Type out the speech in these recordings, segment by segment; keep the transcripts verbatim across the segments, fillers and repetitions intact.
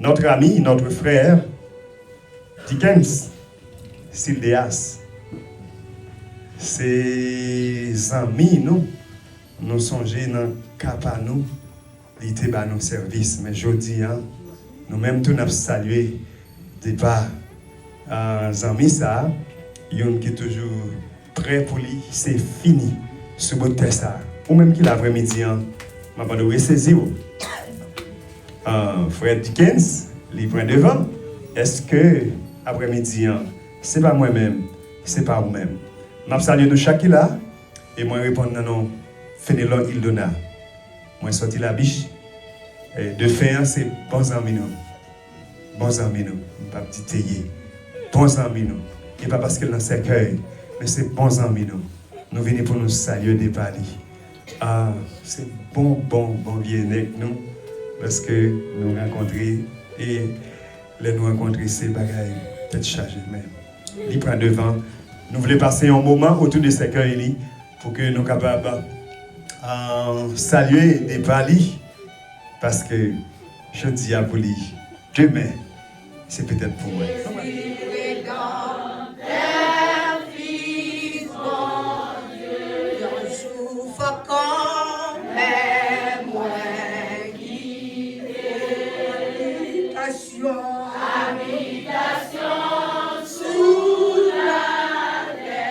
Notre ami, notre frère, Dickens Sildeas, se zanmi nou, nou sonje nan ka pa nou, li te ba nou sèvis. Men jodi a, nou menm tou n ap salye depa, ah, zanmi sa a, youn ki toujou prè pou li, se fini sou bout tè sa a. Ou menm ki la aprèmidi an, m ap mande w resezi w. Ah, frè Dickens, li pran devan. Èske aprèmidi an, se pa mwen menm, se pa ou menm? M ap salye nou chak ki la, e mwen reponn nan non Fenelon Ildona. Mwen sòti Labich. E, defen an se bon zanmi nou. Bon zanmi nou. M p ap di te ye. Bon zanmi nou. E pa paske l nan sèkèy, men se bon zanmi nou. Nou vini pou nou salye depa li. Ah, se bon, bon, bon vye nèg nou. Paske nou rankontre, e lè nou rankontre, se bagay tèt chaje. Men li pran devan. Nou vle pase yon moman otou de sèkèy li pou ke nou kapab, ah, salye depa li, paske jodi a pou li, demen, se petèt pou mwen. Yon jou fòk kòmè mwen kite abitasyon, abitasyon sou latè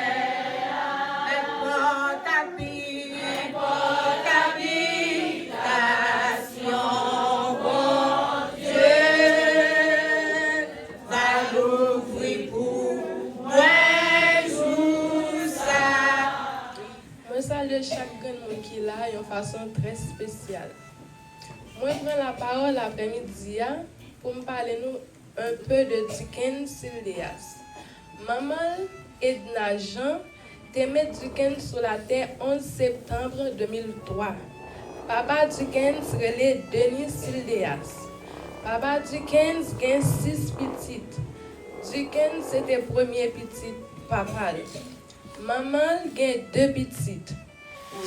a. Nenpòt abi, nenpòt abitasyon, Bondye va louvri pou mwen jou sa. Mwen salye chak grenn moun ki la yon fason trè espesyal. Mwen pran lapawòl aprèmidi a pou m pale nou un peu de Dickens Sildeas. Manman l, Edna Jean, te met Dickens sou latè onz septanm de mil twa. Papa Dickens rele Denis Sildeas. Papa Dickens gen sis pitit. Dickens se te premye pitit papa l. Manman l gen de pitit.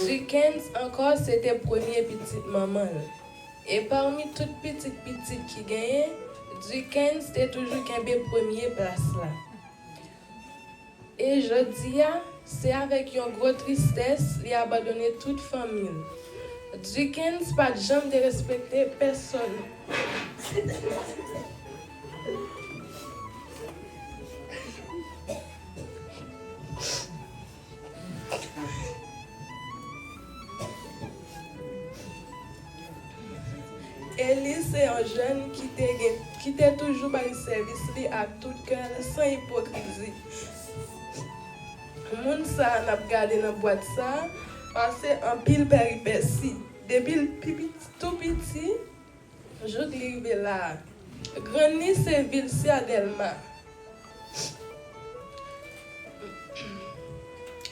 Dickens ankò se te premye pitit manman l. E pami tout pitit pitit ki genyen, Dickens te toujou kenbe premye plas la. E jodi a, se avèk yon gwo tristès li abandone tout fanmi l. Dickens pa t janm derespekte pèsonn. E li se yon jèn ki te gen, ki te toujou bay sèvis li ak tout kè l, san ipokrizi. Moun sa a n ap gade nan bwat sa a pase anpil peripesi. Depi l pi piti, tou piti, jouk li rive la a. Grann li se Vilcia Delma.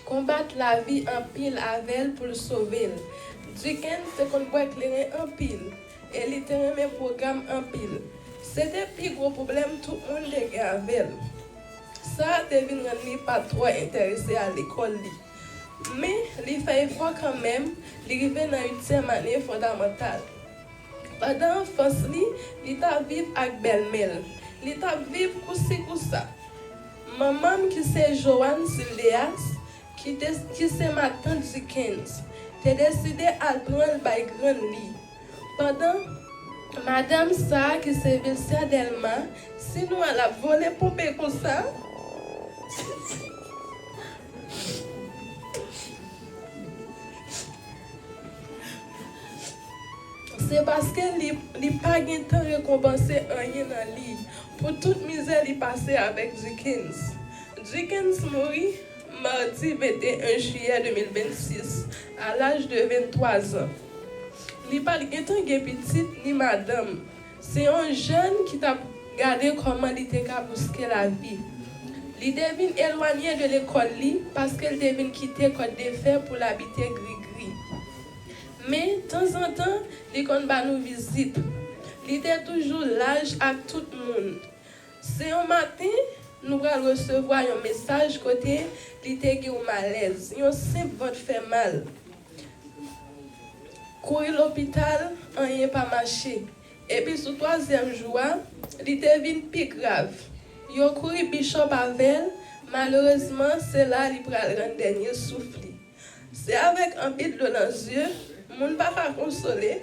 Konbat lavi anpil avè l pou l sove l. Dickens te konn bwè kleren anpil, e li te renmen pwogram anpil. Se te pi gwo pwoblèm tout moun te gen avè l. Sa a te vin rann li pa twò enterese a lekòl li. Men, li fè efò kanmenm, li rive nan uityèm ane fondamantal. Pandan anfans li, li t ap viv ak bèlmè l. Li t ap viv kousi kousa. Manman m, ki se Joan Sildeas, ki te, ki se matant Dickens, te deside al pran l bay grann li. Pandan madanm sa a, ki se Vilcia Delma, si nou wè l ap vole ponpe konsa, se paske li, li pa gen tan rekonpanse anyen nan li pou tout mizè li pase avèk Dickens. Dickens mouri madi venteyen jiyè de mil vennsis, a laj de venntwa zan. Li pa t gentan gen pitit ni madanm. Se yon jèn ki t ap gade kòman li te ka bouske lavi. Li te vin elwanye de lekòl li paske l te vin kite Kòt de Fè pou l abite Grigri. Men, tanzantan, li konn ba nou vizit. Li te toujou laj ak tout moun. Se yon maten, nou pral resevwa yon mesaj kote li te gen yon malèz, yon senp vant fè mal. Kouri lopital, anyen pa mache. Epi sou twazyèm jou a, li te vin pi grav. Yo kouri bishop avè l, malerezman, se la li pral rann dènye souf li. Se avèk anpil dlo nan zye, moun pa ka konsole.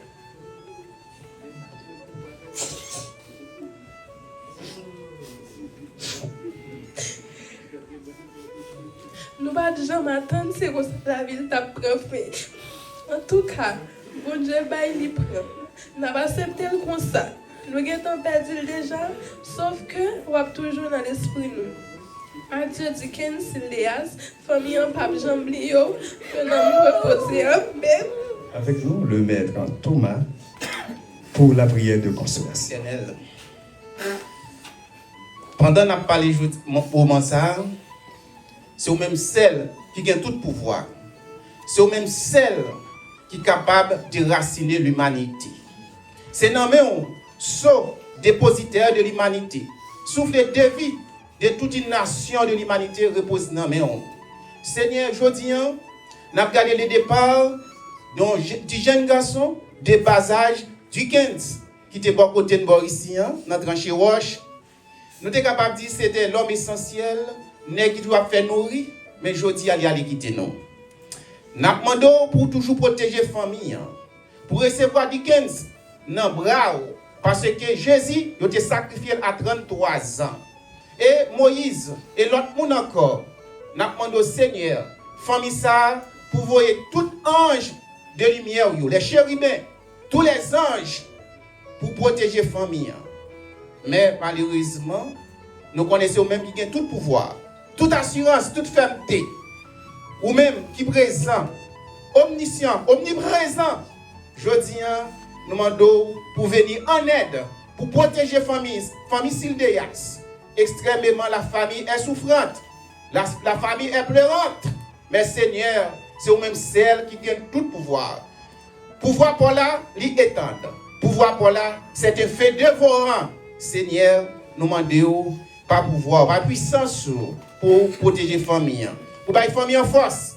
Nou pa t janm atann se konsa lavi l t ap pran fen. Antouka, Bondye bay li pran. N ap aksepte l konsa. Nou gentan pèdi l deja, sòf ke w ap toujou nan lespri nou. Adye Dickens Sildeas, fanmi an p ap janm bliye w, ke nanm ou repoze an pe. Avec nous, le maître Thomas, pour la prière de consolation. Éternel. Pandan n ap pale jodi, mo-, moman sa a, se ou menm sèl ki gen tout pouvwa. Se ou menm sèl ki kapab derasinen limanite. Se nan men w, so, depozitè de limanite, souf de vi de tout une nation de limanite repoze nan men w. Senyè, jodi a, n ap gade le départ d'un je-, du jeune garçon de bas âge, Dickens, ki te bò kote n bò isi a, nan tranche wòch. Nou te kapab di se te lòm esansyèl, nèg ki toujou ap fè nou ri, men jodi a li ale kite nou. N ap mande w pou w toujou pwoteje fanmi an, pou w resevwa Dickens nan bra w, paske Jezi, yo te sakrifye l a tranntwa zan. E Moyiz, e lòt moun ankò, n ap mande w, Senyè, fanmi sa a, pou voye tout anj de limyè w yo, les chérubins, tous les anges, pou pwoteje fanmi an. Men, malerezman, nou konnen se ou menm ki gen tout pouvwa, tout asirans, tout fèmte. Ou menm ki prezan, omnisyan, omniprezan. Jodi a, nou mande w pou vini an èd, pou pwoteje fanmi, fanmi Sildeas. Extrêmement, la famille est souffrante. La, la famille est pleurante. Men Senyè, se ou menm sèl ki gen tout pouvwa. Pouvwa pa w la, li etann. Pouvwa pa w la, c'est un feu dévorant. Senyè, nou mande w, pa pouvwa w, pa pwisans ou, pou w pwoteje fanmi an, pou bay fanmi an fòs.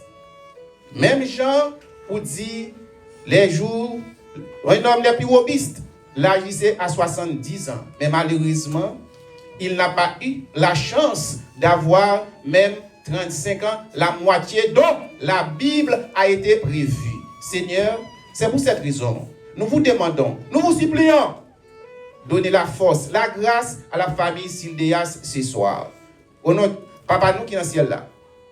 Menm jan ou di, les jours, un homme n'est plus robuste, l'âge lycée à soixante-dix ans. Mais malheureusement, il n'a pas eu la chance d'avoir même trente-cinq ans, la moitié dont la Bible a été prévue. Seigneur, c'est pour cette raison, nous vous demandons, nous vous supplions, donnez la force, la grâce à la famille Sildeas ce soir. Au nom, Papa nou ki nan syèl la,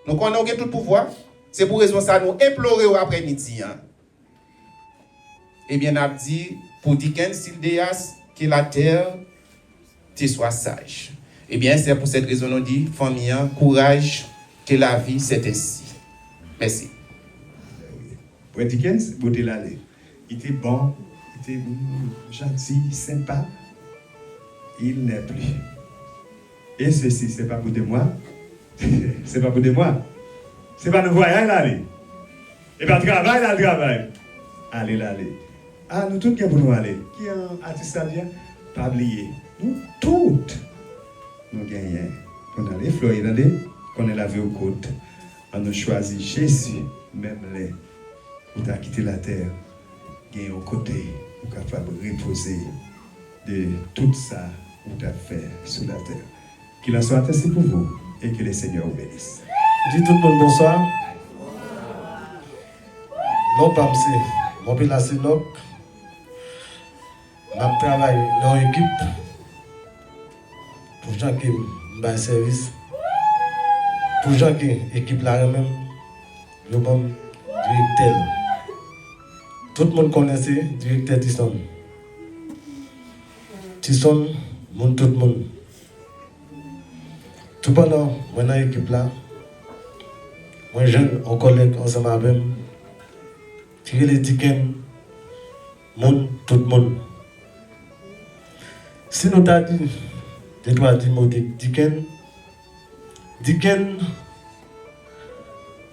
nou konnen w gen tout pouvwa. Se pou rezon sa nou enplore w aprè midi an. Ebyen, n ap di pou Dickens Sildeas, que la terre te soit sage. Ebyen, c'est pour cette raison nou di fanmi an, courage, que la vie c'est ainsi. Mèsi. Brè Dickens, bote l ale. Li te bon, li te, mm, janti, senpa. Il n'est plus. Et ceci, c'est pas pour de moi. C'est pas pour de moi. Se pa nan vwayaj l ale. E pa travay l al travay. Ale l ale. A, nou tout gen pou nou ale. Ki an atis la di a? Pa bliye. Nou tout, nou genyen pou n ale. Flori, tande, konnen lavi w kout. Ann nou chwazi Jezi, menm lè ou ta kite latè, gen yon kote ou kapab repoze de tout sa ou t ap fè sou latè. Qu'il en soit ainsi pour vous et que le Seigneur vous bénisse. Di tout moun bonswa. Non pa m se Monpelas Enòk. M ap travay nan yon ekip pou jan ke m bay sèvis, pou jan ke ekip la renmen m, yo ban m direktè l. Tout moun konnen se direktè Tison. Tison, moun tout moun. Toupandan mwen nan ekip la, mwen jwenn yon kòlèg ansanm avè m ki rele Diken, moun tout moun. Si nou ta di de twa ti mo de Diken, Diken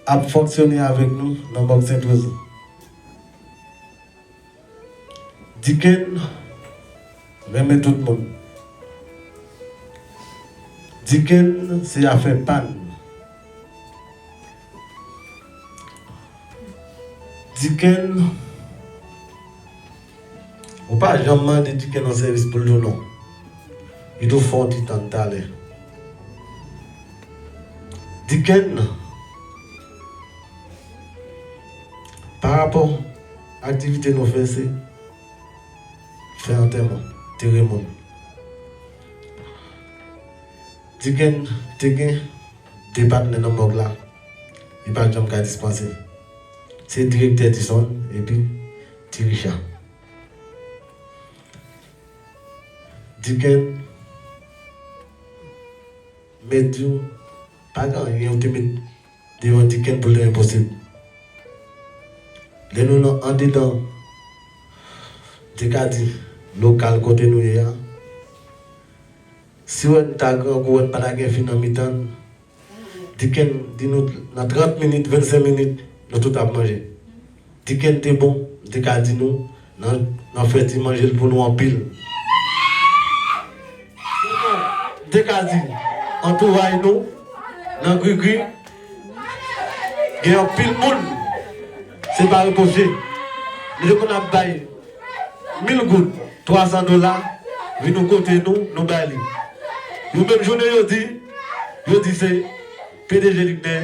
ap fonksyone avèk nou nan mòg Sentwèz. Diken renmen tout moun. Diken se afè pa n. Diken, ou pa janm mande Diken yon sèvis pou l di w non. Li tou fè yon ti tann talè. Diken, pa rapò aktivite nou fè, se fè antèman, tere moun. Diken te gen de patnè nan mòg la, li pa t janm ka dispanse. Se direktè Dison epi Ti Richa. Diken, mèt di w, pa gen anyen ou te met devan Diken pou l te enposib. Lè nou nan andedan, m te ka di, lokal kote nou ye a, si w wè n ta grangou, wè n pa ta gen fi nan mitan n, Diken di nou nan trant minit, vennsenk minit, nou tout ap manje. Diken te bon, m te ka di nou, nan, nan fè ti manje l pou nou anpil. M te ka di, antouray nou, nan Grigri, gen anpil moun, se pa repwoche. Li te konn ap bay mil goud, twa san dola, vin nou kote nou, nou bay li. Yon menm jounen yo di, yo di se P D G Ligner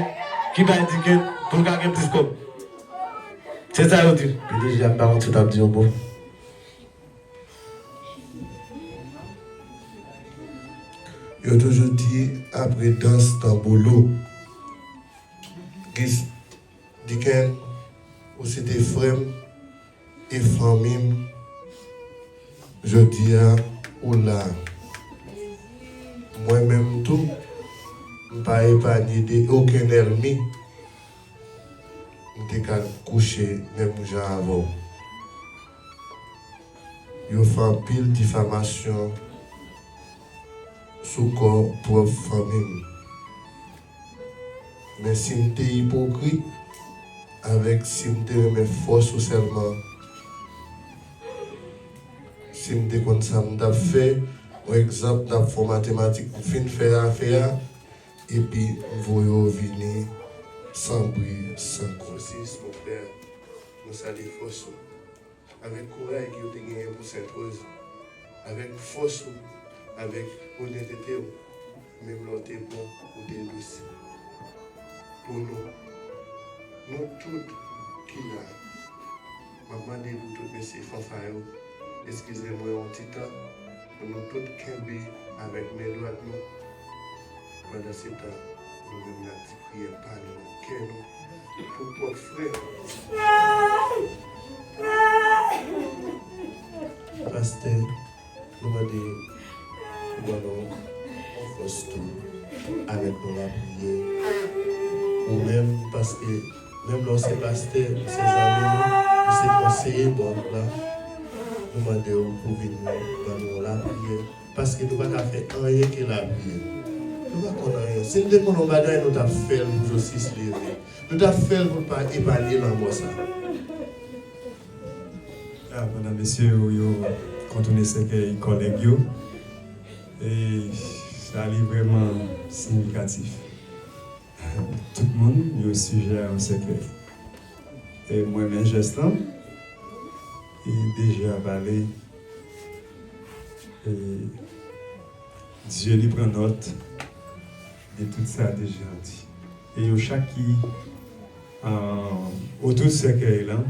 ki bay Diken pou l ka gen plis kòb. Se sa yo di. P D G a pa manti, w t ap di yon mo. Yo toujou di apre dans tanbou lou. Gis Diken, ou se te frè m e fanmi m. Jodi a, ou la. Mwen menm tou, m pa epanye de okenn ènmi. M te ka kouche menm jan avè w. Yo fè anpil difamasyon sou kò pwòp fanmi m. Men si m te ipokrit, avèk si m te renmen fòs ou sèlman, si m te konn sa m t ap fè, yon egzanp, n ap fè yon matematik, m fin fè afè a, epi m voye w vini san bri, san kont. Francis, mon frè, nou salye fòs ou. Avèk kouray ke w te genyen pou Sentwèz, avèk fòs ou, avèk onètete w, menm lè w te bon, ou te dous. Pou nou, nou tout ki la, m ap mande pou tout mesye fanfa yo, eskize mwen yon ti tan, pou nou tout kenbe avèk men dwat nou. Pandansetan, nou menm n ap di priyè pa nou nan kè nou pou pwòp frè nou. Pastè, nou mande pou ban nou yon fòs tou avèk nou lapriyè. Ou menm, paske menm lè w se pastè, ou se zanmi nou, ou se konseye bòt la, nou mande w pou vin ban nou yon lapriyè. Paske nou pa ka fè anyen ke lapriyè. Nou pa konn anyen. Si n te konn yon bagay, nou t ap fè l pou Josis leve. Nou t ap fè l pou l pa epanye lanmò sa. A, pandan mesye yo, yo kontounen sèkèy kòlèg yo, e sa li vrèman siyifikatif. Tout moun yo sijè a yon sèkèy. E mwen men jès lan, e deja pale, e Dye li pran nòt de tout sa deja di. E yo chak ki, ah, otou sèkèy lan,